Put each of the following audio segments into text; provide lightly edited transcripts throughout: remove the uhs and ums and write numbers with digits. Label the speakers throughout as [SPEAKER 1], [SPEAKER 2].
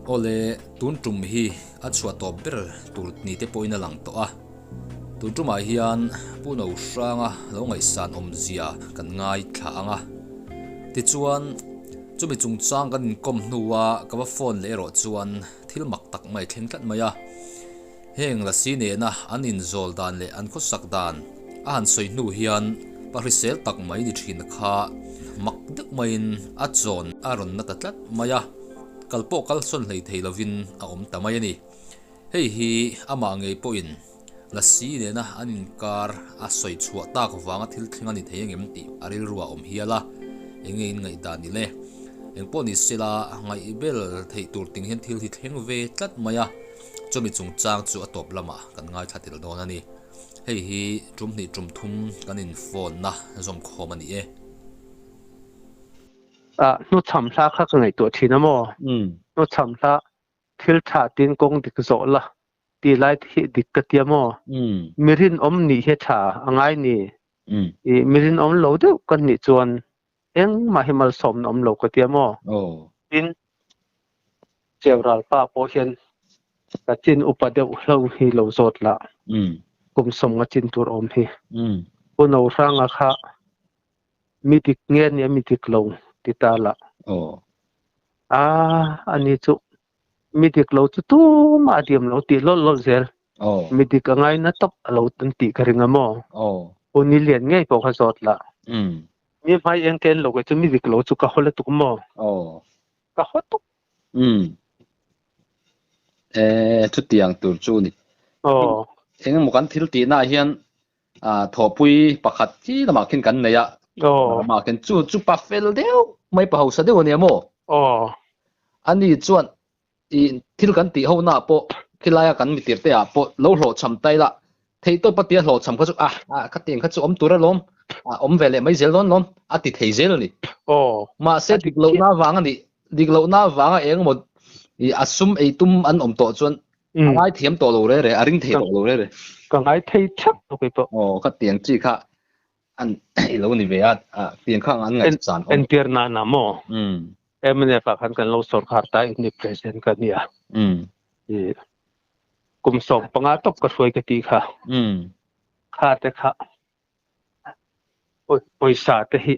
[SPEAKER 1] Awle, tun tum hi a chhuah tawp ber tur ni te pawhin a lang tawh a. Tun tumah hian Pu No Hranga lo ngaihsan awmzia kan ngaithla ang a. Tichuan, chumi chungchang kan inkawm hnua ka va phone leh erawh chuan thil mak tak mai thleng tlat mai a. Heng lasi nena an inzawl dan leh an khawsak dan a han sawi hnu hian pa hrisel tak mai ni thin kha mak deuh maiin a chawn a rawn na ta tlat mai a, kal pawh kal sawn hlei thei lovin a awm ta mai a ni. Hei hi amah ngei pawhin lasi nena an inkar a sawi chhuah tak vanga thil thleng a ni thei angem tih a rilru a awm hial a, enge in ngaihdan ni le? Engpawh ni sela ngaihbel theih tur ting hian thil hi thleng ve tlat mai a. Chumi chungchang chu a tawp lamah kan ngaithla tel dawn a ni. Hei hi tum hnih tum thum kan in phone na zawmkhawm a ni e.
[SPEAKER 2] Ah, hnuchham hla kha ka ngaihtuah thin a maw? Hnuchham hla thil tha tin kawng dik zawh la ti lai te hi dik ka tia maw? Mi rinawm nih hi tha a ngai ni. I mi rinawm lo deuh kan nih chuan engmah hi malsawmna awm lo ka tia maw? Tin, Cheural pa pawh hian ka chin upa deuh hlo hi lo zawt lah. Kum sawmnga chin tur awm hi. Pu Nohranga kha mi dik nge nia mi dik lo ti ta lah. A ani chu mi dik lo chu tumah a diam lo tih lawlh lawlh zel. Mi dik a ngaina tawp a lo an tih ka ring a maw? Pu Nilian ngei pawh kha zawt lah. Mi hmai eng ken lo kei chu mi dik lo chu ka haw lutuk maw? Ka haw tuk.
[SPEAKER 3] E, chutiang tur chu ni. Eng emaw kan thil tihnaah hian thawhpui pakhat chi lamah khin kan nei a. Lamah khin chu chu pa fel deuh mai pa hausa deuh a nia maw? Ani chuan i thil kan tih ho naah pawh khilaia kan mitir te ah pawh lo hlawhchham ta ila theihtawp a tia hlawhchham kha chu a a khatiang kha chu awm tur alawm a awm ve leh mai zel dawn lawm a ti thei zel a ni. Mahse dik lohna avang a nih dik lohna avanga eng emaw i a sum ei tum an awm tawh chuan a ngaithiam tawh lo re re a ring thei tawh lo re re.
[SPEAKER 2] Ka ngai thei thak lo kei pawh.
[SPEAKER 3] Aw khatiang chi kha an i lo ni ve a tiang kha an ngaihsan
[SPEAKER 2] awm. Entir nana maw? Mnf ah khan kan lo sawrkhar ta in ni president ka nia. I kum 15 tawp ka hruai ka ti kha. Kha te kha pawisa te hi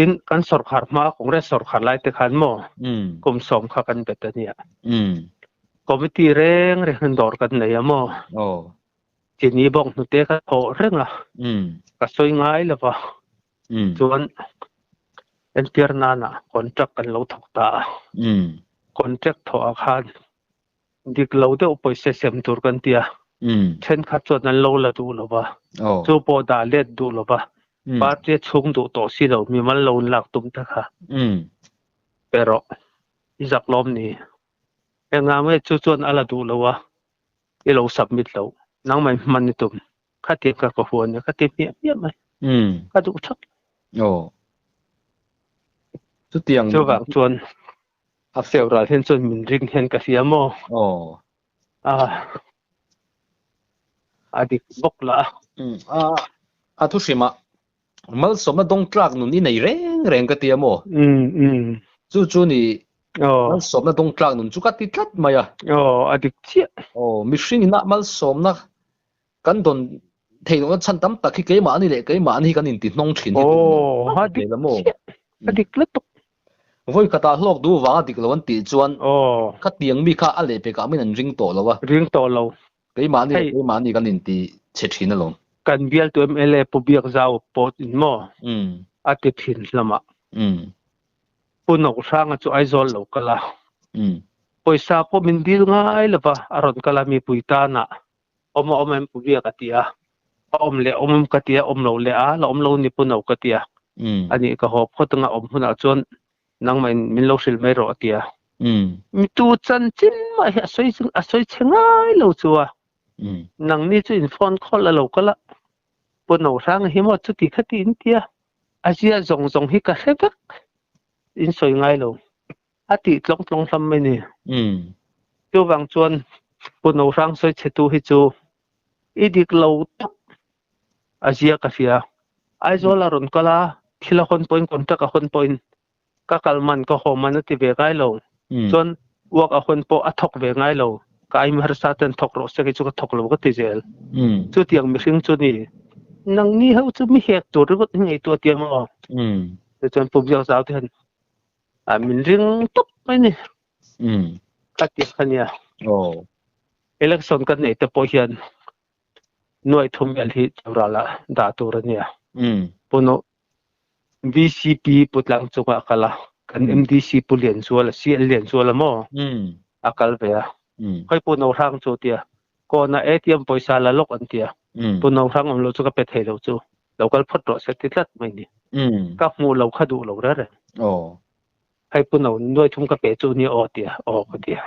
[SPEAKER 2] in kan sawrkhar hma Congress sawrkhar lai te khan maw kum 10 kha kan bet a nia. Committee reng reng in dawr kan nei a maw. Chini bawk hnute ka thawh reng a. Ka sawi ngai lova. Chuan entir nana contract kan lo thawk ta a. Contract thawh ah khan dik lo deuh pawisa sem tur kan ti a. Thenkhat chuan an lo la duh lova. Chu pawh dah let duh lova. Party a chhung duh tawh si lo mimal lo in lak tum ta kha. Erawh i zak lawm ni. Engah nge chu chuan a la duh lo a. I lo submit lo. Nangmah in hman i tum. Khatiang ka ka huan a ka ti hmiah hmiah mai. Ka duh thak.
[SPEAKER 3] Aw. Chutiang.
[SPEAKER 2] Chuvang chuan a feu ral hian chuan min ring hian ka hria maw?
[SPEAKER 3] Aw.
[SPEAKER 2] A a dik bawk la.
[SPEAKER 3] A a thu hrimah malsawmna dawng tlak nun i nei reng reng ka tia maw? Chu chu ni malsawmna dawng tlak nun chu ka ti tlat mai a.
[SPEAKER 2] Aw a dik chiah.
[SPEAKER 3] Aw mihring ina malsawmna Kan dawn theih lohna chhan tam tak hi keimahni leh keimahni hi kan inti hnawng thin hi
[SPEAKER 2] tun a dik maw? A dik lutuk.
[SPEAKER 3] Vawi khatah hlawk duh vanga dik lo an tih chuan khatiang mi kha a lehpekah min an ring tawh lo a.
[SPEAKER 2] Ring tawh lo.
[SPEAKER 3] Keimahni leh keimahni kan inti chhe thin alawm.
[SPEAKER 2] Kan bialtu mla Pu Biakzau pawh in maw a ti thin lamah. Pu Nohranga chu Aizawl lo kal a. Pawisa pawh min dil ngai lova a rawn kal a mipui tanah. Awm a awm em pu bia ka ti a, a awm leh awm ka ti a, awm lo leh a, la awm lo ni pu no ka ti a. Ani ka haw phawt anga awm hunah chuan nangmah in min lo hrilh mai rawh a ti a. Mi tu chanchin mah hi a sawi a sawi chhe ngai lo chu a. Nangni chu in phone call a lo kal a, pu no hrang hi maw chuti khati in ti a, a zia zawng zawng hi ka hre vek in sawi ngai lo. A tih tlawng tlawng hlam mai ni. Chuvang chuan Pu Nohrang sawichhetu hi chu i dik lo tak a zia ka hria. Aizawl a rawn kal a, thil a hawn pawhin contract a hawn pawhin ka kal man ka haw man a ti ve ngai lo. Chuan Work a hun pawh a thawk ve ngai lo. Ka ai mi harsa ten thawk rawh se kei chu ka thawk lo ka ti zel. Chutiang mihring chu ni. Nangni ho chu mi hek tur ringawt hi ngaihtuah tia maw? Tichuan Pu Biakzau te hian a min ring tawp mai ni. Ka ti kha nia. Election kan neih te pawh hian nuai thum vel hi Cheural ah dah tur a nia. Puno VCP Pu Tlangchunga a kal a, kan MDC Pu Lianzuala, CL Lianzuala maw a kal ve a. Khawi Pu Nohrang chu tia, kawnah ATM pawisa la lawk an tia. Pu Nohrang awm lo chu ka pe thei lo chu, lo kal phawt rawh se ti tlat mai ni. Ka hmuh lo kha duh lo reng reng. Hei Pu No nuai thum ka pe chu nia aw tia, aw ka tia.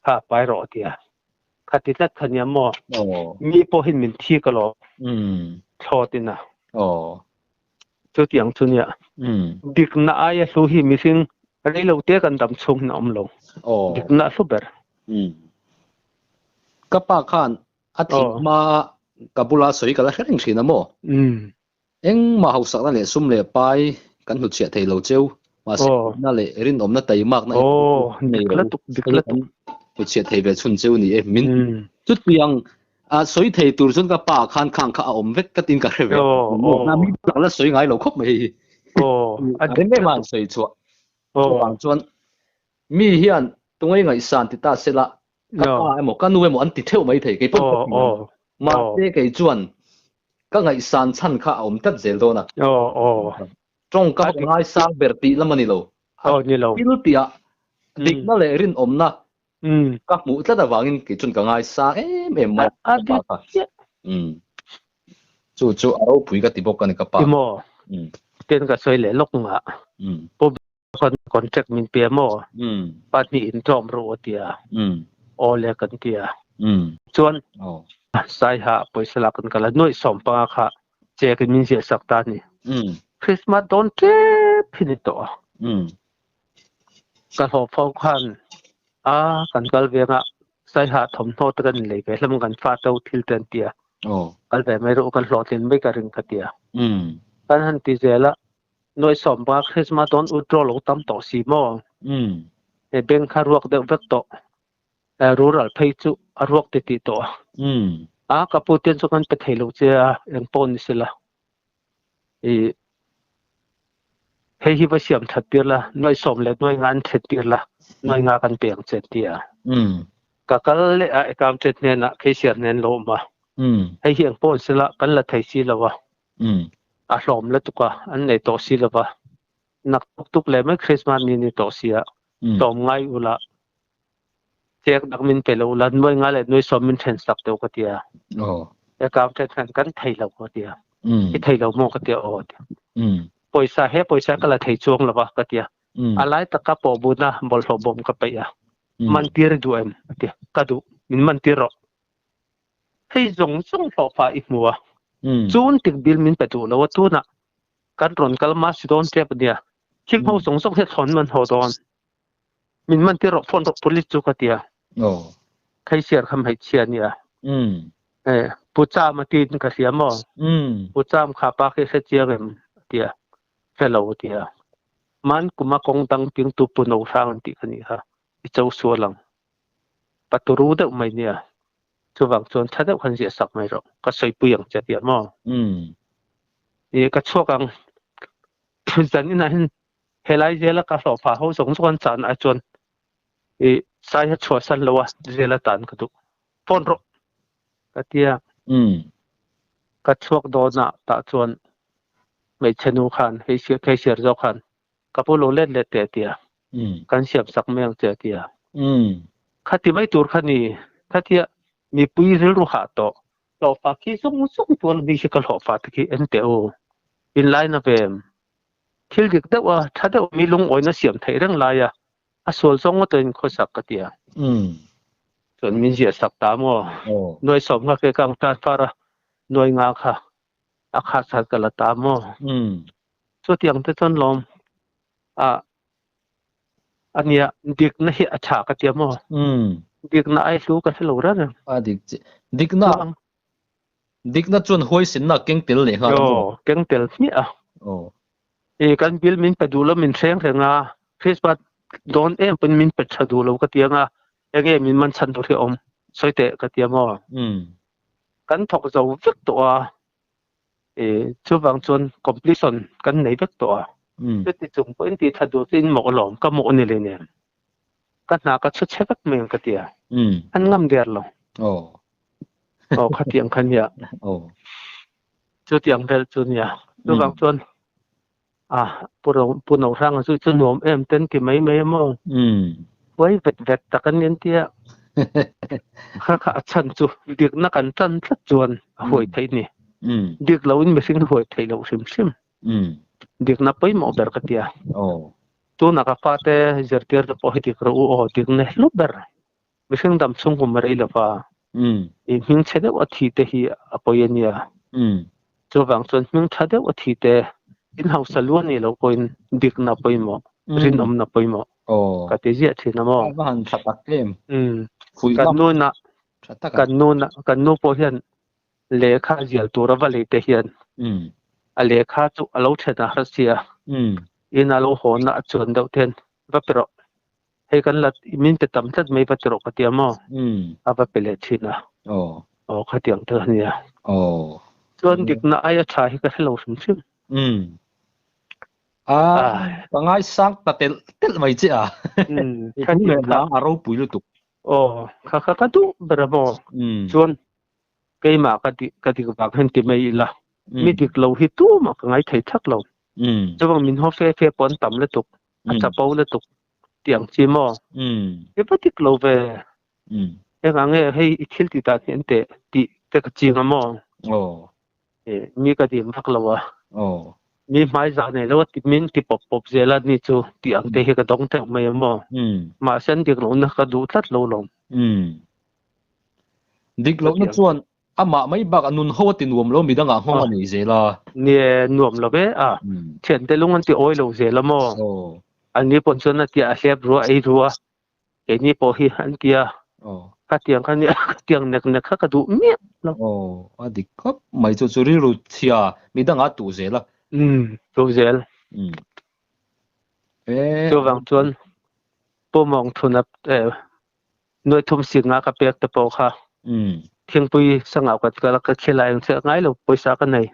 [SPEAKER 2] Kha pai rawh tia. Kha ti tlat kha nia maw? Mi pawhin min thi ka lo thlawt in a. Chutiang chu nia. Dikna aia hlu hi mihring reilo te kan dam chhung hin a awm lo. Dikna a hlu ber.
[SPEAKER 3] Ka pa khan a thih hma ka bula sawi ka la hre reng thin a maw? Engmah hausakna leh sum leh pai kan hnutchhiah thei lo cheu, mahse dikna leh rinawmna taimakna hi nei lo hei kan hnutchhiah thei ve chhun cheu ni e. Min chutiang sawi thei tur chuan ka pa khan khang kha a awm vek ka tin ka hre ve. Mi bulah la sawi ngai lo khawp mai hei hi. A rem em a an sawi chhuah. Chuvang chuan mi hian tungai ngaihsan ti ta sela ka pa emaw ka nu emaw an ti theuh mai thei kei pawh ka ti ang mahse kei chuan ka ngaihsan chhan kha a awm tlat zel dawn a tawngka ka ngaisang ber tih lam a ni lo thil tih ah dikna leh rinawmna ka hmuh tlat avangin kei chuan ka ngaisang em em mai a ka pa kha chu chu a ropui ka ti bawk a ni ka pa
[SPEAKER 2] ten ka sawi leh lawk ngah Khan contract min pe maw? Pahnih in tlawm rawh a ti a. Aw le kan ti a. Chuan Saiha pawisa lak kan kal a, nuaih 15 kha check in min ziah sak ta a ni. Christmas dawn tep hi ni tawh a. Ka hlawh fo khan a kan kal veng a, Saiha thawmhnaw te kan inlei ve hlawm kan fa to thil te an ti a. Kal ve mai rawh u kan hlawhtlin mai ka ring ka ti a. Kan han ti zel a, Nuaih 15 Christmas dawn withdraw lo tam tawh si maw? He bank kha ruak deuh vek tawh. Rural phei chu a ruak ti tih tawh a. A ka pu ten chu kan pe thei lo che a, eng pawh ni sela. I hei hi va siam that tir la, nuaih sawm leh nuaih nga an then tir la, nuaih nga kan pe ang che an ti a. Ka kal leh a accountant hnenah cashier hnen lo awm a. Hei hi eng pawh ni sela kan la thei si lo a. A hlawm lutuk a, an nei tawh si lova. Nak tuk tuk leh mai Christmas ni ni tawh si a, tlawm ngai ula, chek dak min pe lo ula, nuai nga leh nuai 10 min then sak deuh ka ti a. Account then kan thei lo ka ti a. I thei lo maw ka ti a, aw a ti a. Pawisa he pawisa ka la thei chuang lova ka ti a. A lai taka pawh buna bawlhhlawh bawm ka peih a. Man tir i duh em? A ti a. Ka duh, min man tir rawh. Hei zawng zawng hlawhfa i hmu a, chun tik bil min pe duh lo a, tunah kan rawn kal mah si dawn tep a nia, thil ho zawng zawng hi a thlawn man haw dawn, min man tir rawh phone rawh police chu ka ti a, Kheisiar kha hmeichhia a nia, Pu Cham a tiin ka hria maw, Pu Cham kha pa khi hre chiang em a ti a, hre lo a ti a, man kuma kawng dang pingtu Pu No Hrang an tih kha nih kha, i cho sual ang. Paturu deuh mai nia. Chuvang chuan tha deuh khan ziah sak mai rawh. Ka sawipui ang che tia maw? I ka chhuak ang. Zan inah hian helai zela ka hlawh phah ho zawng zawng an chan ai chuan i sai a chhuahsan lo a zela tan ka duh. Phone rawh ka tia. Ka chhuak dawnah tah chuan hmeichhe nu khan hei siar zawk khan Ka pu lo let let teh tia. Kan siam sak mai ang che tia. Khati mai tur kha ni. Khatia mipui rilru hah tawh. Hlawhfa khi zawng zawng tual mi khi ka hlawhfa te khi en teh u. In lai na ve em. Thil dik deuh a, tha deuh mi lungawina siam theih reng lai a, a sual zawng ngawt in khawsak ka tia. Chuan min ziah sak ta maw. Nuai 10 kha ke ka ang transfer a, nuai nga kha a khat khat ka la ta maw. Chutiang te chuan lawm a ania dikna hi a tha ka tia maw? Dikna ai hlu ka hre lo reng reng.
[SPEAKER 3] A dik chi. Dikna dikna chuan huaisinna keng tel leh nghal a maw?
[SPEAKER 2] Aw, keng tel hmiah a.
[SPEAKER 3] Aw.
[SPEAKER 2] I kan bill min pe duh lo min hreng reng a, Christmas dawn em pawhin min pe tha duh lo ka ti anga enge min man chhan tur hi a awm sawi teh ka ti a maw. Kan thawk zo vek tawh a, chuvang chuan completion kan nei vek tawh a. Chuti chung pawhin tih tha duh chu in mawh alawm, ka mawh ni leh nen. Ka hna ka chhu chhe vek mai ang ka ti a. An ngam der lo. Aw khatiang kha nia. Chutiang vel chu nia. Chuvang chuan a Pu Ro Pu Nohranga chu chu nuam em ten ti mai mai a maw. Huai vet vet tak an ni an tia. Kha kha a chhan chu dikna kan tan tlat chuan a huai theih ni. Dik loin mihring huai theih loh hrim hrim. Dikna pawimawh ber ka tia. Tunah ka fate zirtir te pawh hi dik rawh u aw dikna hlu ber. Mihring dam chhung kum a rei lova, i hming chhe deuh a thi te hi a pawi a nia. Chuvang chuan hming tha deuh a thi te in hausa lu a nih loh pawhin dikna pawimawh, rinawmna pawimawh ka ti ziah thin a maw.
[SPEAKER 3] A va han tha tak em.
[SPEAKER 2] Kan nu na, kan nu na, kan nu pawh hian lehkha zial tur a va lei te hian a lehkha chu a lo then a har sia. In a lo haw na a chuan deuh te hian va pe rawh. Hei kan la min pe tam tlat mai va ti rawh ka ti a maw? A va pe leh thin a. Aw khatiang te a nia. Chuan dikna aia tha hi ka hre lo hrim hrim.
[SPEAKER 3] A ka ngaisang ta telh telh mai che a. Ka leh hlang a ropui lutuk.
[SPEAKER 2] Aw kha kha ka duh ber a maw? Chuan keimah ka dik ka dik vang hian ti mai ila. Mi dik lo hi tumah ka ngaithei thak lo. Chuvang min haw fe fe pawh an tam lutuk. A chapo lutuk tiang chi maw? I va dik lo ve. Engah nge hei i thil tih dan hi an teh tih te ka ching a maw? Mi ka dim vak lo a. Mi hmai zah nei lo a ti min ti pawp pawp zel a ni chu tih ang te hi ka dawng teuh mai a maw? Mahse an dik lohna ka duh tlat lo lawm.
[SPEAKER 3] Dik lohna chuan Amah mai bak a nun ho a ti nuam lo midang ah nghawng a nei zel a.
[SPEAKER 2] Nie nuam lo ve a. Thiante lung an ti awi lo zel a maw? An ni pawn chuan a tia a hlep rua ei rua keini pawh hi an tia khatiang kha nia khatiang nek nek kha ka duh miah lo.
[SPEAKER 3] Aw a dik khawp mai chu chu rilru chhia midang ah tuh zel a.
[SPEAKER 2] Umm tuh zel. Chuvang chuan Pu Mawngthuna Nuai thum sik nga ka pek te pawh kha thingpui sangau ka kal a ka khilai ang chiah ngai lo pawisa ka nei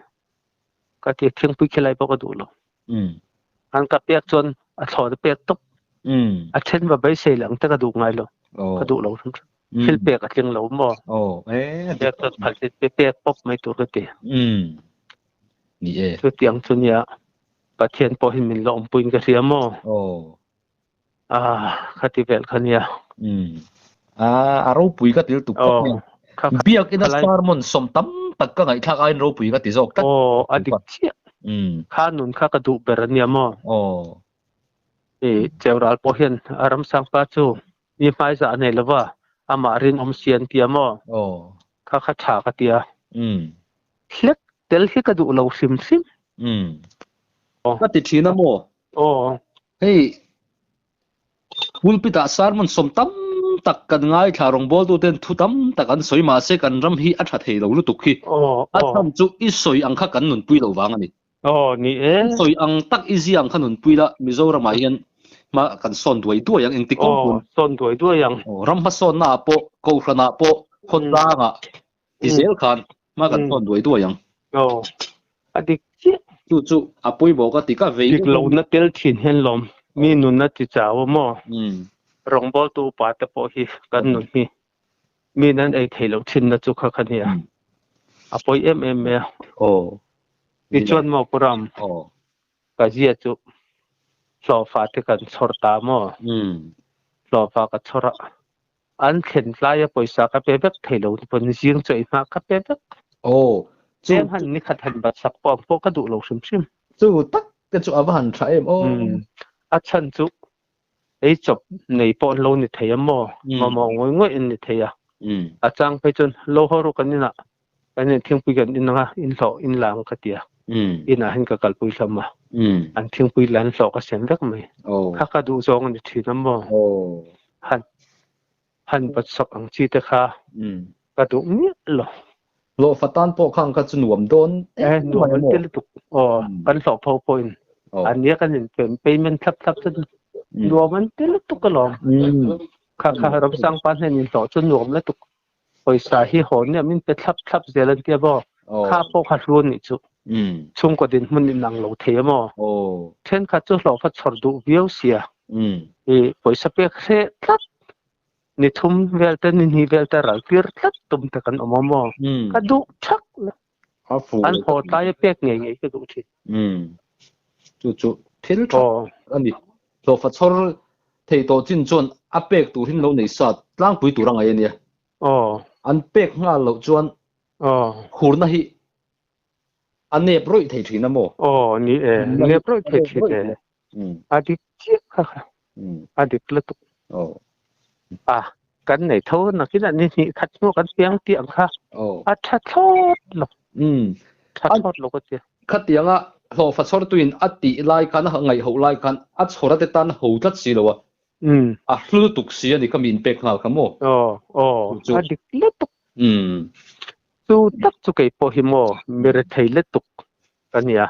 [SPEAKER 2] ka ti thingpui khilai pawh ka duh lo an ka pek chuan a thlawn a pek tawp a then va beisei lang te ka duh ngai lo ka duh lo hrim hrim thil pek a tling lo maw pek chuan phal pe pek pawp mai tur ka ti chutiang chu nia Pathian pawh hi min la awmpuiin ka hria maw. Ah, khati vel kha nia.
[SPEAKER 3] Um. Ah, a ropui ka til tuk khawp mai. Biak ina sermon sawm tam tak ka ngaihthlak aiin ropui ka ti zawk tlat.
[SPEAKER 2] Aw, a dik chiah. Um. Kha nun kha ka duh ber ania maw?
[SPEAKER 3] Aw.
[SPEAKER 2] I Cheural pawh hian a ramsangpa chu mi hmaizah a nei lova, amah rinawm si an tia maw?
[SPEAKER 3] Aw.
[SPEAKER 2] Kha kha tha ka tia.
[SPEAKER 3] Um.
[SPEAKER 2] Hlek tel hi ka duh lo hrim hrim.
[SPEAKER 3] Um. Ka ti thin a maw?
[SPEAKER 2] Aw.
[SPEAKER 3] Hei, pulpit ah sermon sawm tam tak kan ngaithla rawngbawltu ten thu tam tak an sawi mahse kan ram hi a tha thei lo lutuk hi. A chhan chu i sawi ang kha kan nunpui lo vang a ni.
[SPEAKER 2] Aw, ni e.
[SPEAKER 3] I sawi ang tak i zia ang kha nunpui la Mizoram ah hian hma kan sawn duai duai ang engti kawng pawn.
[SPEAKER 2] Aw, sawn duai duai ang.
[SPEAKER 3] Aw, ram hmasawnna ah pawh, kohhran ah pawh, khawtlang ah ti zel khan hma kan thawn duai duai ang.
[SPEAKER 2] Aw, a dik chiah.
[SPEAKER 3] Chu chu a pawimawh ka ti ka vei.
[SPEAKER 2] Dik lohna tel thin hian lawm mi nunna ti chau a maw? Rawngbawltu upa te pawh hi kan nun hi min an ei theih loh thinna chu kha kha nia. A pawi em em mai a.
[SPEAKER 3] Aw.
[SPEAKER 2] Tichuan maw Pu Ram?
[SPEAKER 3] Aw.
[SPEAKER 2] Ka zia chu hlawhfa te kan chhawr ta maw? Hlawhfa ka chhawr a. An thlen tlaia pawisa ka pe vek thei lo pawn zing chawi hma ka pe vek.
[SPEAKER 3] Aw,
[SPEAKER 2] chu. Eng han ni khat han bat sak pawh ang pawh ka duh lo hrim hrim.
[SPEAKER 3] Chu tak te chu a va han tha em aw.
[SPEAKER 2] Umm, a chhan chu ei chawp nei pawh an lo ni thei a maw, mamawh ngawih ngawih an ni thei a. A chang phei chuan lo haw ru kan inah kan in thingpui kan in anga in hlawh in la ang ka ti a, inah hian ka kalpui hlawm a, an thingpui la an hlawh ka sem vek mai. Kha ka duh zawng a ni thin a maw. Han han bat sak ang chi te kha ka duh miah lo.
[SPEAKER 3] Hlawhfa tan pawh khang kha chu nuam dawn
[SPEAKER 2] em mai a maw? Nuam an ti lutuk. Aw, kan hlawh pho pawhin an nia kan in payment thlap thlap chu. Nuam an ti lutuk alawm. Kha kha Ramsangpa hnen inhlawh chu nuam lutuk. Pawisa hi haw nia min pe thlap thlap zel an tia maw? Kha pawh kha hlu anih chu. Chhungkaw dinhmun in ang lo thei a maw? Thenkhat chu hlawhfa chhawr duh viau sia. I pawisa pek hreh tlat. Ni thum vel te ni hnih vel te ral tir tlat tum te kan awm a maw? Ka duh thak lo. An haw tlai a pek ngei ngei ka duh thin.
[SPEAKER 3] Chu chu thil tha a ni. Hlawhfa chhawr thei tawh chin chuan a pek tur hin lo nei sa tlangpui tur a ngaih a nia. An pek nghal loh chuan hurna hi a nep rawih thei thin a maw?
[SPEAKER 2] Aw ni e, nep rawih thei thin e. A dik chiah kha kha. A dik lutuk. A kan nei tho nakin a ni hnih khat hnuah kan piang tih ang kha. A tha thlawt lo. Tha thlawt lo ka tia.
[SPEAKER 3] Khatianga hlawhfa chhawrtuin a tih lai khan a ngaihhoh lai khan a chhawr ate tan ho tlat si lo a. A hlu lutuk si a ni kha mi inpek nghal kha maw?
[SPEAKER 2] Aw aw a dik lutuk. Chu tak chu kei pawh hi maw mi rethei lutuk ka nia.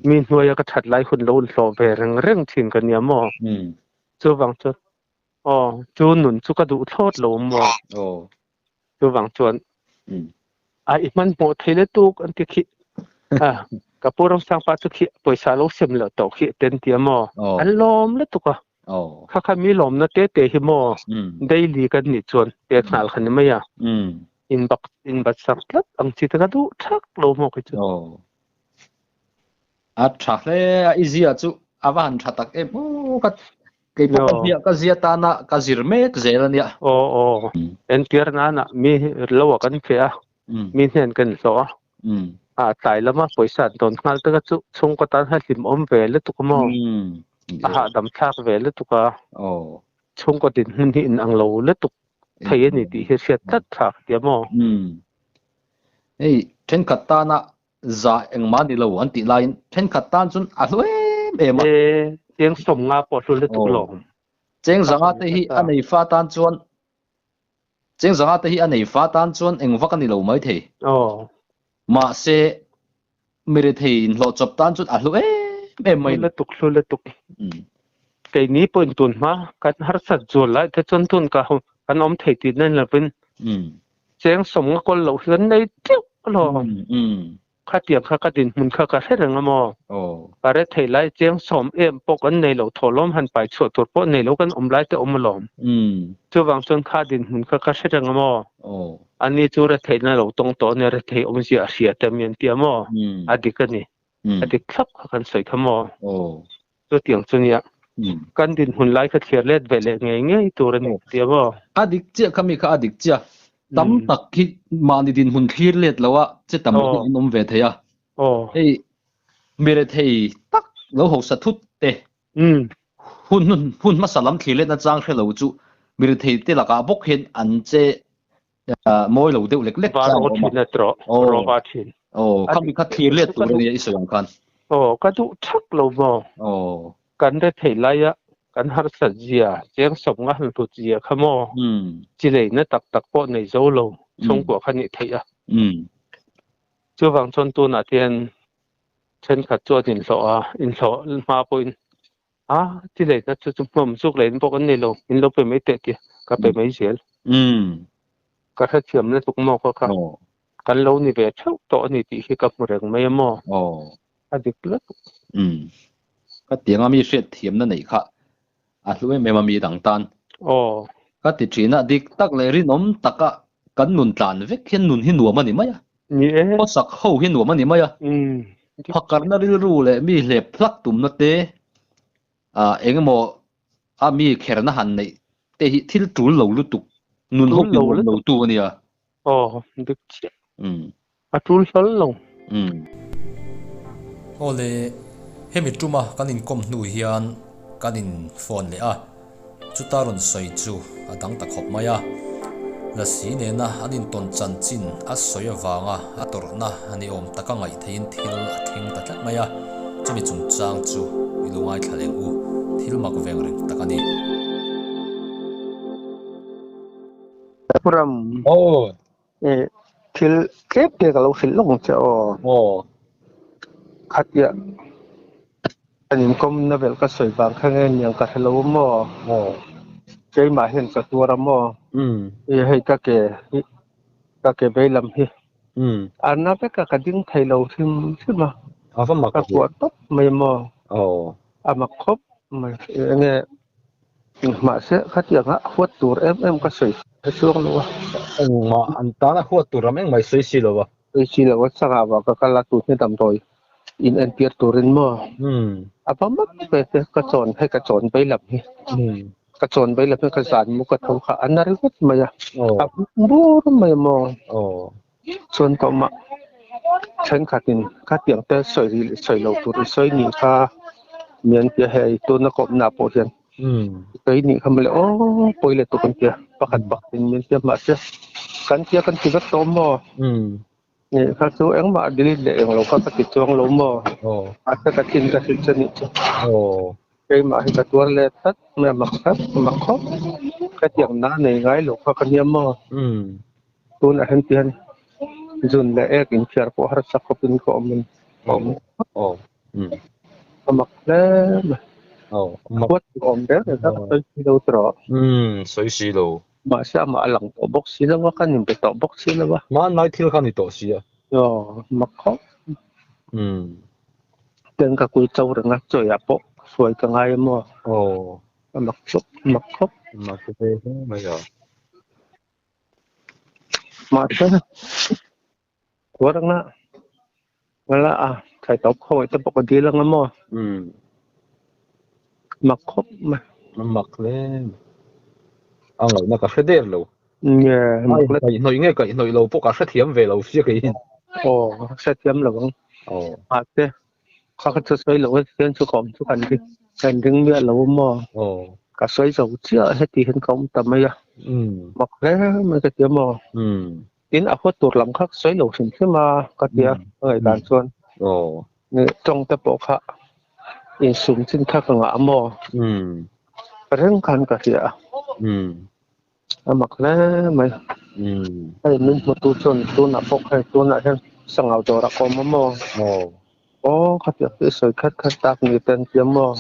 [SPEAKER 2] Mi hnuaia ka that lai hun lo inhlawh ve reng reng thin ka nia maw? Chuvang chuan aw chu nun chu ka duh thlawt lo maw? Chuvang chuan a i hmanhmawh thei lutuk an ti khi. A ka pu Ramsangpa chu khi pawisa lo sem loh tawh khi te an ti a maw? An lawm lutuk a. Kha kha mi lawmna te te hi maw daily kan nih chuan pek nghal kha ni mai a. In bak in bat sak tlat ang chi te ka duh thak lo maw kei chu.
[SPEAKER 3] A tha hle a i zia chu a va han tha tak em aw ka kei pawh ka zia ka zia tana ka zir mek zel a nia.
[SPEAKER 2] Aw aw entir nana mi lo a kan feh a mi hnen kan hlawh a a tlai lama pawisa an dawn nghal te kha chu chhungkaw tan kha hlimawm ve lutuk a maw a hahdam thlak ve lutuk a chhungkaw dinhmun hi inang lo lutuk thei a ni tih hi hriat tlat tha ka ti a maw.
[SPEAKER 3] Hei thenkhat tana Za engmah ni lo an tih laiin thenkhat tan chuan a hlu em em
[SPEAKER 2] a. E, cheng sawm nga pawh hlu lutuk lo.
[SPEAKER 3] Cheng zanga te hi a nei fa tan chuan Cheng zanga te hi a nei fa tan chuan eng vak a ni lo mai thei. Mahse mirethei inhlawh chawp tan chuan a hlu em em mai.
[SPEAKER 2] Hlu lutuk, hlu lutuk. Keini pawhin tun hma kan harsat zual lai te chuan tun ka kan awm thei tih na ni lovin cheng sawm nga kawl loh hi kan nei teuh alawm. Khatiang kha ka dinhmun kha ka hre reng a maw? Ka re thei lai cheng sawm em pawh kan nei lo thawhlawm han pai chhuah tur pawh nei lo kan awm lai te awm alawm. Chuvang chuan kha dinhmun kha ka hre reng a maw? Ani chu re theihna lo tawng tawh ania re thei awmzia a hria te mi an ti a maw? A dik a ni. A dik thlap kha kan sawi kha maw? Chutiang chu nia kan dinhmun lai kha thlir let ve leh ngei ngei tur a ni tia maw?
[SPEAKER 3] A dik chiah kha mi kha a dik chiah. Tam tak hi mahni dinhmun thlir let lo a che tam hi an awm ve thei a. Hei mi rethei tak lo hausa thut te hun hun hmasa lam thlir letna chang hre lo chu mi rethei te lakah bawk hian an che mawi lo deuh lek lek
[SPEAKER 2] chang a awm a. Rawva thin.
[SPEAKER 3] Aw, khami kha thlir let tur a nia i sawi ang khan.
[SPEAKER 2] Aw, ka duh thak lo maw?
[SPEAKER 3] Aw.
[SPEAKER 2] Kan rethei laia kan harsat zia, cheng sawm nga han hlut zia kha maw? Chi leina tak tak pawh nei zo lo chhungkua kha nih theih a. Chuvang chuan tunah te hian thenkhat chuan inhlawh a, inhlawh hma pawhin A, ti leina chu chu hmawm zuk lein bawk an nei lo, min lo pe mai teh tia ka pe mai zel. Ka hrethiam lutuk maw kha kha kan lo ni ve theuh tawh a ni tih hi ka hmu reng mai a maw? A dik lutuk.
[SPEAKER 3] Ka tianga mi hriatthiamna neih kha a hlu em em a mi dang tan. Ka ti thin a, dik tak leh rinawm taka kan nun tlan vek hian nun hi nuam a ni mai a.
[SPEAKER 2] Ni e.
[SPEAKER 3] Khawsak ho hi nuam a ni mai a. Phakarna rilru leh mi hlep hlak tumna te, ah eng emaw a mi kherna han neih te hi thil tul lo lutuk, nun ho ti nuam lo tu a nia.
[SPEAKER 2] Aw, dik chiah. A tul hlawl lo.
[SPEAKER 1] Aw le, hemi tuma kan inkawm hnu hian kan in phone leh a. Chuta rawn sawi chu a dang ta khawp mai a, Lasi nena an intawn chanchin a sawi avanga a tawrhna a ni awm taka ngaih theihin thil a thleng ta tlat mai a, chumi chungchang chu i lo ngaithla leng u, thil mak veng reng tak a ni.
[SPEAKER 2] Ram thil tlem te ka lo hrilh lawk ang che aw. Khatia. Kan inkawmna vel ka sawi vang kha nge niang ka hre lo a maw? Keimah hian ka tuar a maw? I hei ka ke hi ka ke vei lam hi a na vek a ka ding thei lo hrim hrim a. Ka kuah tawp mai a maw? A mak khawp mai. Enge mahse khatianga huat tur em em ka sawi hre chuang lo a.
[SPEAKER 3] Engmah an tana huat tur ram engmah i sawi si lo a.
[SPEAKER 2] Sawi si lo a, changah vang ka kal a tun hi damdawi in entir turin maw? A va mak ve te ka chawn hei ka chawn vei lam hi. Ka chawn vei lam hi ka zan mu ka tho kha a na ringawt mai a. A bur mai a maw? Chuan tawh mah thenkhatin khatiang te sawi sawi lo tur i sawi nih kha mian tia hei tuna kawmna pawh hian sawi nih kha mawle aw pawi leh tuk an tia pakhat pakhatin min tia mahse kan tia kan ti vek tawh maw nih kha chu engmah delete leh englo kha ka ti chuang lo maw mahse ka thin ka hrilh che nih chu. Keimah hi ka tuar let tlat mai a mak tlat mak khawp hetiang na nei ngai lo kha ka nia maw? Tunah hian ti hian zun leh ek inthiar pawh harsa khawpin ka awm in ka awm a mak hle mai. Huat tur awm reng reng kha ka sawi si lo tawh.
[SPEAKER 3] Sawi si lo.
[SPEAKER 2] Mahse amah a lang tawh bawk si lo a, kan inbe tawh bawk si lo a.
[SPEAKER 3] Hmanlai thil kha ni tawh si a.
[SPEAKER 2] Aw mak khawp. Ten ka kul cho reng a, chawiah pawh hruai ka ngai a maw?
[SPEAKER 3] Aw.
[SPEAKER 2] A mak chawp, a mak khawp.
[SPEAKER 3] Mak ve hle mai a.
[SPEAKER 2] Mahse, kuar anga ngala a thai tawp khaw te pawh ka dil anga maw? Mak khawp mai.
[SPEAKER 3] A mak hle mai. A ngaihna ka hre der lo.
[SPEAKER 2] Nge, mak
[SPEAKER 3] le. Kaihhnawih nge kaihhnawih lo pawh ka hrethiam ve lo sia keiin.
[SPEAKER 2] Aw, hrethiam lo ang.
[SPEAKER 3] Aw.
[SPEAKER 2] Mahse, kha kha chu sawi lo a hian chu ka awm chu kan ring kan ring miah lo a maw?
[SPEAKER 3] Aw.
[SPEAKER 2] Ka sawi zo chiah heti hian ka awm ta mai a. Mak hle mai ka ti a maw? Tin, a huat tur lam kha ka sawi lo hrim hrim a ka ti a, ka ngaihdan chuan.
[SPEAKER 3] Aw.
[SPEAKER 2] Tawng te pawh kha insum chin kha ka ngah a maw? Ka reng khan ka hria a. A mak hle mai. Hei min hmutu chuan tunah pawh hei tunah hian sangau dawrah ka awm a maw? Aw khatiang chu i sawi khat khat tak ni te an ti a maw?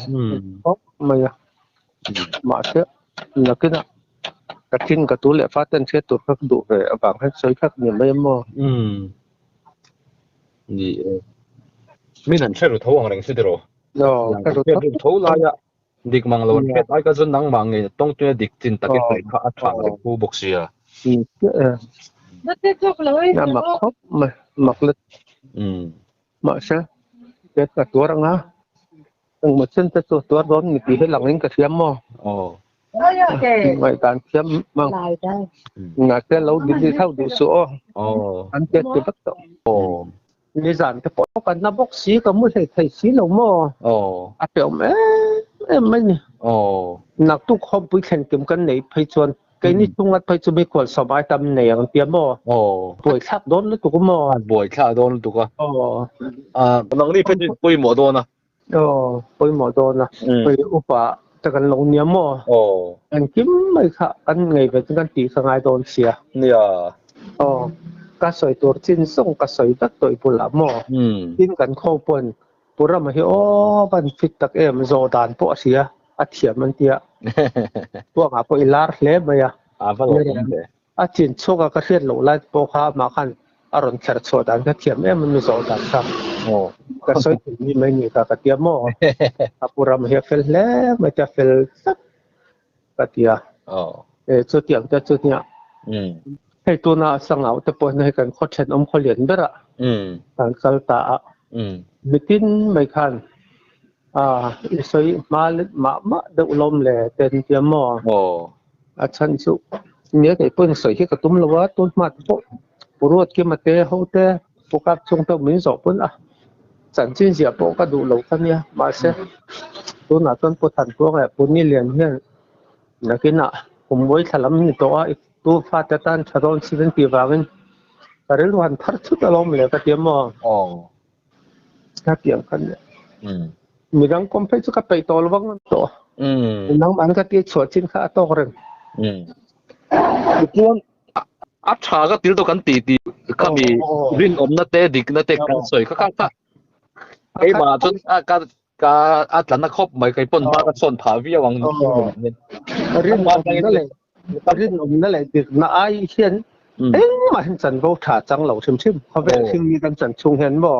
[SPEAKER 2] Khawp mai a. Mahse nakinah ka thin ka tu leh fa ten hriat tur kha ka duh ve avang hian sawi khat ni mai a maw?
[SPEAKER 3] Ni e. Min an hre ru tho ang reng si tiraw?
[SPEAKER 2] Aw, hre ru
[SPEAKER 3] tho. Tho laia Dik mang lo an hriat ai ka chuan nangmah ngei tawng tuna dik chin takin hnaih kha a tha reng pu bawk sia.
[SPEAKER 2] A mak khawp mai, mak let. Mahse, tet ka tuar anga, engmaw chen te chu a tuar dawn ni tih hi langin ka hria maw? Ngaihdan thiam mang. Mahse, lo delete hauh duh suh aw. An tet ti vek tawh. Nizan te pawh kan na bawk si ka mu hlei thei si lo maw?
[SPEAKER 3] Aw.
[SPEAKER 2] A pe awm em em mai ni.
[SPEAKER 3] Aw.
[SPEAKER 2] Naktuk hawmpui thlen kim kan neih phei chuan keini chunga phei chu mikhual sawm ai tam nei ang tia maw?
[SPEAKER 3] Aw.
[SPEAKER 2] Buai thlak dawn lutuk maw?
[SPEAKER 3] Buai thlak dawn lutuk a.
[SPEAKER 2] Aw.
[SPEAKER 3] Ah, nangni phei chu pawimawh dawn a.
[SPEAKER 2] Aw, pawimawh dawn a. Hei upa te kan lo nia maw?
[SPEAKER 3] Aw.
[SPEAKER 2] Engkim mai kha kan ngei ve chu kan tih kha ngai dawn sia.
[SPEAKER 3] Nia.
[SPEAKER 2] Aw, ka sawi tur chin zawng ka sawi vek tawh i bulah maw? Tin kan khaw pawn Pu Rama hi aw van fit tak em zawh dan pawh a hria, a thiam an tia. Puangah pawh i lar hle mai a.
[SPEAKER 3] A va lawm awm ve.
[SPEAKER 2] A chin chhuak a ka hriat loh lai pawh kha amah khan a rawn kher chhuah dan kha thiam em a mi zawh dan kha. Ka sawi thei mi mai ni kha ka tia maw? A pu Rama hi a fel hle mai tia fel tlat ka tia. E chutiang te chu nia. Hei tuna sangau te pawh hian hei kan khaw thenawm khaw lian berah kan kal ta a. Mitin mai khan i sawi hma mah mah deuh lawm le te an tia maw? A chhan chu nia kei pawhin sawi hi ka tum lo a, tun hma te pawh Pu Ruatkima te ho te Pu Kap chung te min zawh pawn a chanchin ziah pawh ka duh lo kha nia mahse tunah chuan Pu Thantuang leh Pu Nilian hian nakinah kum mawi thla lam ni tawh a i tu fate tan tha dawn si an tih vangin ka rilru han thar thut alawm le ka ti a maw? Ka tiang kha nia. Midang kawm phei chu ka peih tawh lo vang tawh. Nangmah ka ti chhuah chin kha a tawk reng.
[SPEAKER 3] Tichuan a tha ka til to kan ti ti khami rinawmna te dikna te kan sawi kha kha keimah chuan ka. Ka a tla na khawp mai kei pawn hma ka sawn phah viau ang.
[SPEAKER 2] Rinawmna leh rinawmna leh dikna ai hian engmah hian chanvo tha chang lo hrim hrim. Khawvel hringmi kan chan chhung hian maw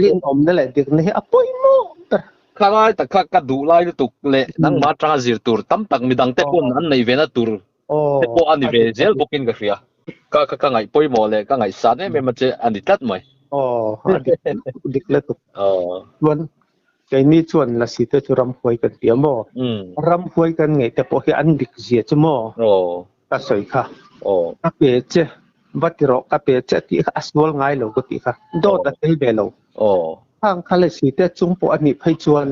[SPEAKER 2] rinawmna leh dikna hi a pawimawh ber.
[SPEAKER 3] Kha lai tak kha ka duh lai lutuk leh nangmah atanga zir tur tam tak midang te pawn an neih ve na tur te pawh a ni ve zel bawkin ka hria. Ka ka ka ngaih pawimawh leh ka ngaihsan em em a che a ni tlat mai.
[SPEAKER 2] Aw a dik dik lutuk. Chuan keini chuan lasi te chu ramhuai kan ti a maw? Ramhuai kan ngaih te pawh hi an dik zia chu maw? Ka sawi kha. Ka pe che va ti rawh ka pe che tih kha a sual ngai lo ka tih kha. Dawt a tel ve lo. Khang kha lasi te chung pawh a nih phei chuan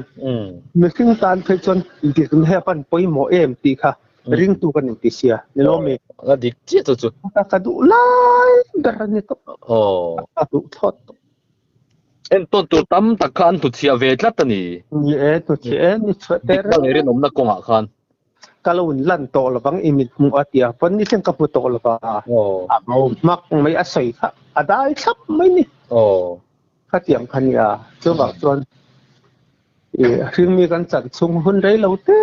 [SPEAKER 2] mihring tan phei chuan dikna hi a pan pawimawh em tih kha ringtu kan inti sia ni lo mi.
[SPEAKER 3] A dik chiah chu chu.
[SPEAKER 2] Ka duh lai ber a ni tawp. Ka duh thlawt tawp.
[SPEAKER 3] Entawn tur tam tak kha an hnutchhiah ve tlat a ni.
[SPEAKER 2] Ni e, hnutchhiah e, ni chhuah
[SPEAKER 3] te reng. Dik rinawmna kawngah khan.
[SPEAKER 2] Ka lo in lan tawh lovang i mit hmuh a tia pawn ni thleng ka hmu tawh lova. A bo hmak mai a sawi kha a dai thlap mai ni. Khatiang kha nia, chuvang chuan i hringmi kan chan chhung hun rei lo te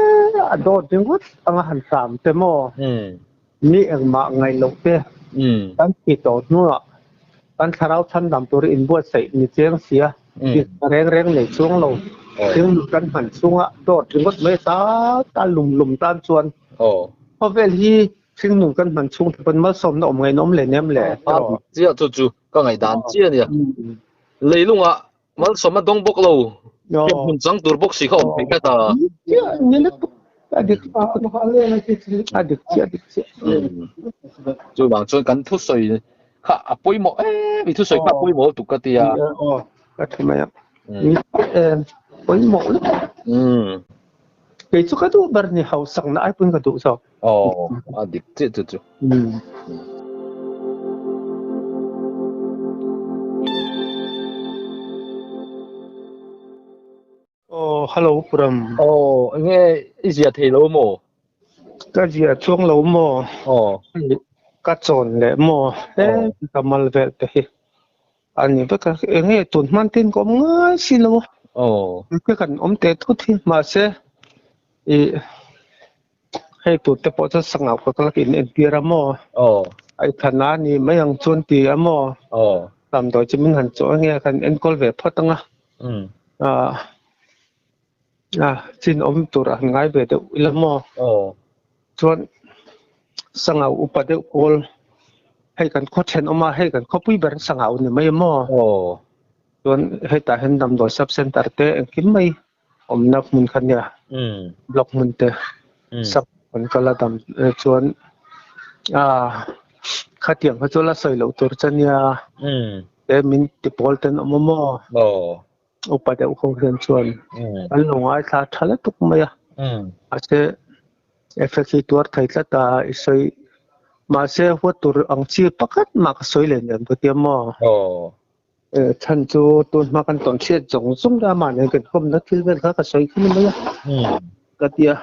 [SPEAKER 2] a dawt ringawt anga han hram te maw? Mi engmah ngaih loh te kan thi tawh hnuah kan thlarau chhandam tur inbuatsaih ni chiang sia, tihna reng reng nei chuang lo hringmi kan hman chhunga dawt ringawt mai ta ta lum lum tan chuan khawvel hi hringnun kan hman chhung te pawn malsawmna awm ngaih nawm leh nem le.
[SPEAKER 3] Chiah chu chu ka ngaihdan chiah a nia. Leilungah malsawmna dawng bawk lo, hriat hmun chang tur bawk si kha awm thei tlat a.
[SPEAKER 2] A dik a dik chiah a dik chiah.
[SPEAKER 3] Chuvang chuan kan thusawi kha a pawimawh em i thusawi kha a pawimawh lutuk ka ti a.
[SPEAKER 2] Aw ka tha mai a. Pawimawh lutuk. Kei chu ka duh ber ni hausakna ai pawn ka duh zawk.
[SPEAKER 3] Aw a dik chiah chu chu.
[SPEAKER 2] Aw hello Puram.
[SPEAKER 3] Aw enge i zia thei lo maw?
[SPEAKER 2] Ka zia chuang lo maw?
[SPEAKER 3] Aw.
[SPEAKER 2] Ka chawn leh maw? He ka mal vel te hi. A ni vek a, enge tun hman ten ka awm ngai si lo a.
[SPEAKER 3] Aw.
[SPEAKER 2] Ka kan awm teh thut hi mahse i hei tur te pawh chuan sangau ka kal in entir a maw?
[SPEAKER 3] Aw.
[SPEAKER 2] Ai thana ni mai ang chuan ti a maw?
[SPEAKER 3] Aw.
[SPEAKER 2] Damdawi chu min han chawh ange kan enkawl ve phawt ang a. Ah ah chin awm tur a han ngai ve deuh ila maw?
[SPEAKER 3] Aw.
[SPEAKER 2] Chuan sangau upa deuh kawl hei kan khaw thenawm a hei kan khawpui ber sangau ni mai a maw?
[SPEAKER 3] Aw.
[SPEAKER 2] Chuan hetah hian damdawi sub center te engkim mai awmna hmun kha nia block hmun te sub an kal a dam chuan ah khatiang kha chu la sawi loh tur che nia te min ti pawl ten awm a maw upa deuh ho hian chuan an lo ngaithla tha lutuk mai a mahse effect hi tuar thei tlat a i sawi mahse huat tur ang chi pakhat mah ka sawi leh nen ka tia maw. Chhan chu tun hma kan tawn hriat zawng zawng ila amah nen kan kawmna thil vel kha ka sawi kha ni mai a ka ti a.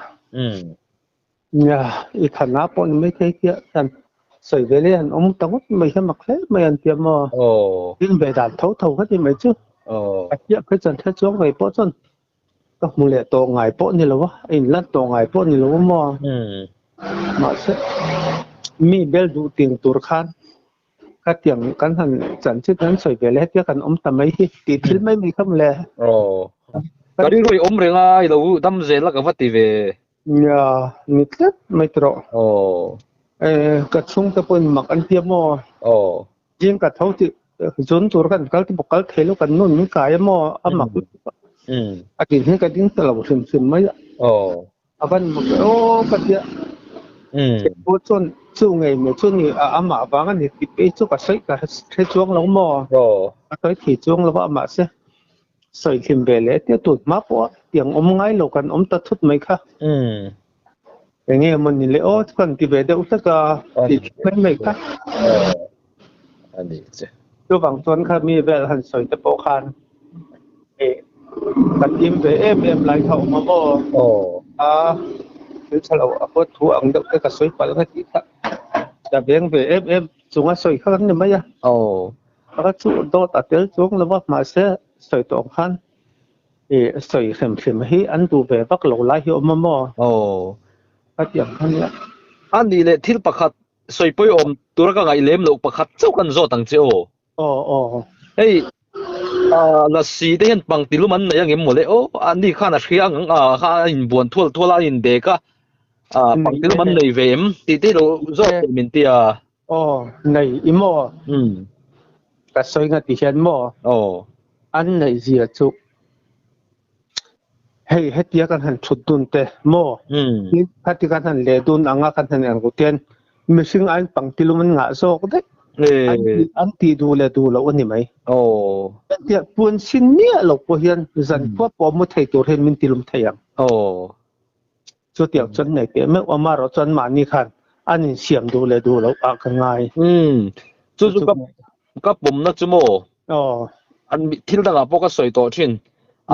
[SPEAKER 2] Nia i thana pawh ni mai thei tia hian sawi ve leh han awm ta ngawt mai hian mak hle mai an tia maw. Tin ve dan tho tho kha ti mai chu. A chiah phei chuan hre chuang ve pawh chuan ka hmu leh tawh ngai pawh ni lo a, a inlan tawh ngai pawh ni lo a maw. Mahse mi bel duh ting tur khan Khatiang kan han chan chit an sawi ve le hetia kan awm ta mai hi tih thil mai mai kha mawle.
[SPEAKER 3] Aw. Ka rilru i awm reng a i lo dam zel a ka va ti ve.
[SPEAKER 2] Nia, ni tlat mai ti rawh.
[SPEAKER 3] Aw.
[SPEAKER 2] E, ka chhungte pawhin mak an tia maw?
[SPEAKER 3] Aw.
[SPEAKER 2] Zing ka tho tih zun tur kan kal te bawk kal thei lo kan nun min kai a maw? A mak lutuk a. A din hi ka ding ta lo hrim hrim mai a.
[SPEAKER 3] Aw.
[SPEAKER 2] A van mak e aw ka tia. Pawh chuan chu ngei mai chu ni a amah vang a ni tih phei chu ka sawi ka hre chuang lo maw? Ka sawi thei chuang lo a mahse sawi hlim ve leh tia tun hma pawh a tiang awm ngai lo kan awm ta thut mai kha. Enge maw ni le aw chu kan ti ve deuh hlek a tih mai mai kha.
[SPEAKER 3] A ni che.
[SPEAKER 2] Chuvang chuan kha mi vel han sawi te pawh khan ka tim ve em em lai kha awm a maw? A thil tha lo a huat thu ang deuh te ka sawi palh nga tih kha ka veng ve em em chunga sawi kha kan ni mai a. Ka chu dawt a tel chuang lo va mahse sawi tawh ang khan. I sawi hrim hrim hi an duh ve vak lo lai hi awm a maw?
[SPEAKER 3] Aw.
[SPEAKER 2] Ka ti ang kha nia.
[SPEAKER 3] A nih leh thil pakhat sawi pawimawh tura ka ngaih lem loh pakhat chauh kan zawt ang che aw.
[SPEAKER 2] Aw aw.
[SPEAKER 3] Hei lasi te hian pangti lum an nei angem mawle aw a ni khan a hria ang a kha a inbuan thual thual a a inbek a pangti lum an nei ve em tih te lo zawt teh min ti a.
[SPEAKER 2] Aw nei i maw? Ka sawi nga ti hian maw?
[SPEAKER 3] Aw.
[SPEAKER 2] An neih zia chu hei hetia kan han thut dun te maw? Tin khati kan han leh dun anga kan han en rut hian mihring aiin pangti lum an ngah zawk daih. An tih duh leh duh loh a ni mai. Hetia puan sin miah loh pawh hian zan khua pawh mu thei tur hian min tilum thei ang. Chutiang chuan nei teh meuh a, amaherawh chuan mahni khan an insiam duh leh duh loh ah ka ngai.
[SPEAKER 3] Chu chu ka pawmna chu maw? An thil dangah pawh ka sawi tawh thin.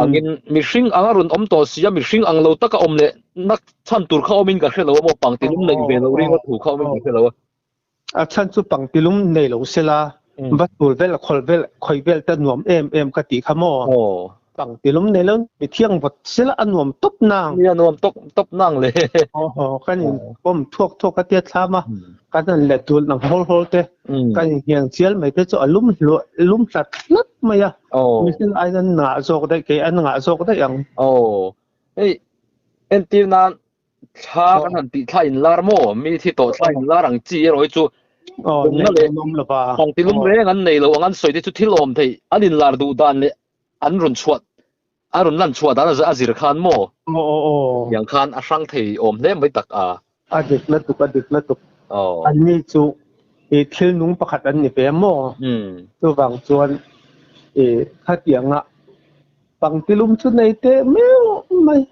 [SPEAKER 3] Angin mihring anga rawn awm tawh si a, mihring ang lo taka awm leh na chhan tur kha awmin ka hre lo a maw, pangtilum neih ve loh ringa thu kha awmin ka hre lo a.
[SPEAKER 2] A chhan chu pangtilum nei lo sela, va tul vel khawl vel khawi vel te nuam em em ka tih kha maw? Pangtilum nei lo mi thiang vawt sela a nuam tawp nang.
[SPEAKER 3] Nia nuam tawp tawp nang le.
[SPEAKER 2] Aw kan in pawm thuak thuak a tia thlam a, kan han let dul nang hawl hawl te, kan in hiang chial mai te chu a lum hluah lum hlat hlat mai a. Mihring aiin an ngah zawk daih kei an ngah zawk daih ang.
[SPEAKER 3] Aw hei entir nan Thla kan han tih thla in lar maw? Mi thi tawh thla in lar ang chi erawh hi chu
[SPEAKER 2] awmna leh
[SPEAKER 3] pangtilum reng an nei lo ang an sawi te chu thil awm thei an in lar duh dan leh an rawn chhuah a rawn lan chhuah dan a zir khan maw? Tiang khan a hrang thei awm hle mai tak a.
[SPEAKER 2] A dik lutuk a dik lutuk. An ni chu i thil nung pakhat an ni ve maw? Chuvang chuan i khatianga Pangtilum chu nei teh meuh mai.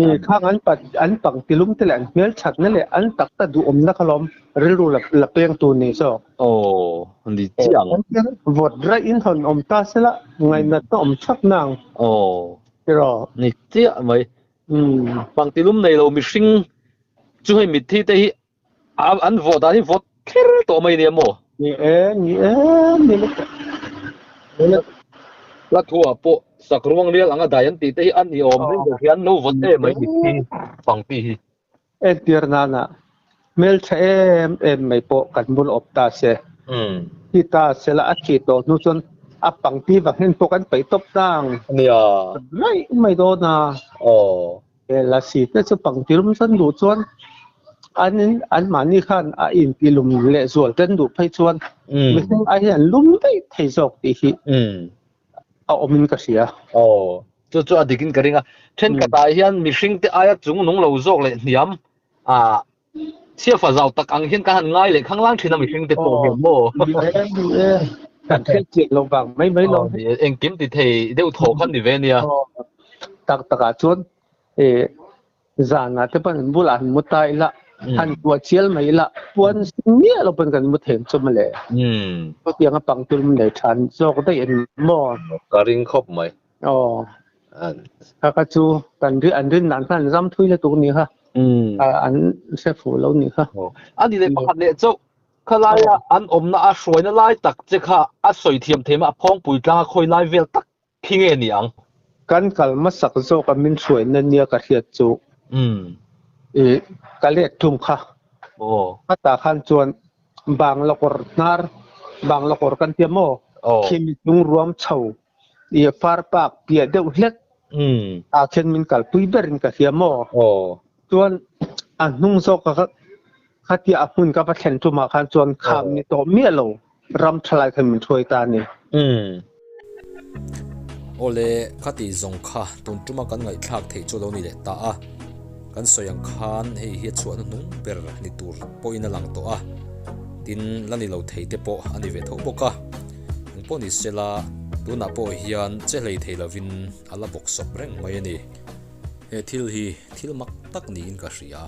[SPEAKER 2] I khang an pat an pangtilum te leh an hmel thatna leh an takta duhawmna kha lawm rilru la la peng tur ni zawk.
[SPEAKER 3] Aw, ni chiang.
[SPEAKER 2] Vawt raih in hawn awm ta sela ngaihnatna awm thak nang.
[SPEAKER 3] Aw.
[SPEAKER 2] Tiraw?
[SPEAKER 3] Ni chiah mai. Pangtilum nei lo mihring chu hei mitthi te hi an vawh dan hi vawt kher tawh mai nia maw?
[SPEAKER 2] Ni e, ni e, ni lutuk. Ni lutuk.
[SPEAKER 3] Hla thuah pawh sak ruang rial anga dai an tih te hi a ni awm reng ber hian lo vawt em mai mitthi pangti hi.
[SPEAKER 2] Entir nana hmeltha em em mai pawh kan bul awp ta se. Thi ta se la a thi tawh hnu chuan a pangti vang hian pawh kan peih tawp tang.
[SPEAKER 3] Nia.
[SPEAKER 2] Raih mai dawn a.
[SPEAKER 3] Aw.
[SPEAKER 2] He lasi te chu pangtilum chuan duh chuan an in an mahni khan a intilum leh zual ten duh phei chuan mihring ai hian lum daih thei zawk tih hi a awm in ka hria.
[SPEAKER 3] Aw, chu chu a dik in ka ring a. Thenkhatah hian mihring te aia chung nung lo zawk leh hniam a chhiafa zau tak ang hian kan han ngai leh khanglang thin a mihring te pawh hian maw?
[SPEAKER 2] Kan hriat chiah lo vang mai mai lo.
[SPEAKER 3] Engkim ti thei deuh thaw kha ni ve nia.
[SPEAKER 2] Tak takah chuan zanah te pawn an bulah han mu ta ila, han kuah chial mai ila, puan sin miah lo pawn kan mu thei ang chu mawle. Chutianga pangtilum nei than zawk daih a ni maw?
[SPEAKER 3] Ka ring khawp mai.
[SPEAKER 2] Aw. Kha kha chu kan ri an rin dan khan zam thui lutuk ni kha. An hre fuh lo ni kha.
[SPEAKER 3] A ni leh pakhat leh chauh khalaia an awmna a hruaina lai tak che kha a sawi thiam thei mah a phawngpui tlanga khawi lai vel tak khi nge ni ang?
[SPEAKER 2] Kan kal hmasak zawk a min hruaina nia ka hriat chu. I ka let thung kha. Khatah khan chuan Banglakawr hnar Banglakawr kan tia maw? Khimi chung ruam chho i far pak piah deuh hlek ah khian min kalpui berin ka hria maw? Chuan a hnung zawk a khatia a hmun ka va thlen tumah khan chuan kham ni tawh miah lo ram thalai khan min hruai ta a ni.
[SPEAKER 1] Awle, khati zawng kha tun tuma kan ngaihthlak theih chu lo ni leh ta a. Kan sawi ang khan hei hi a chhuah hnuhnung ber ni tur pawhin a lang tawh a, tin la ni lo thei te pawh a ni ve tho bawk a. Engpawh ni sela, tunah pawh hian che hlei thei lovin a la bawk sawp reng mai a ni. He thil hi thil mak tak niin ka hria.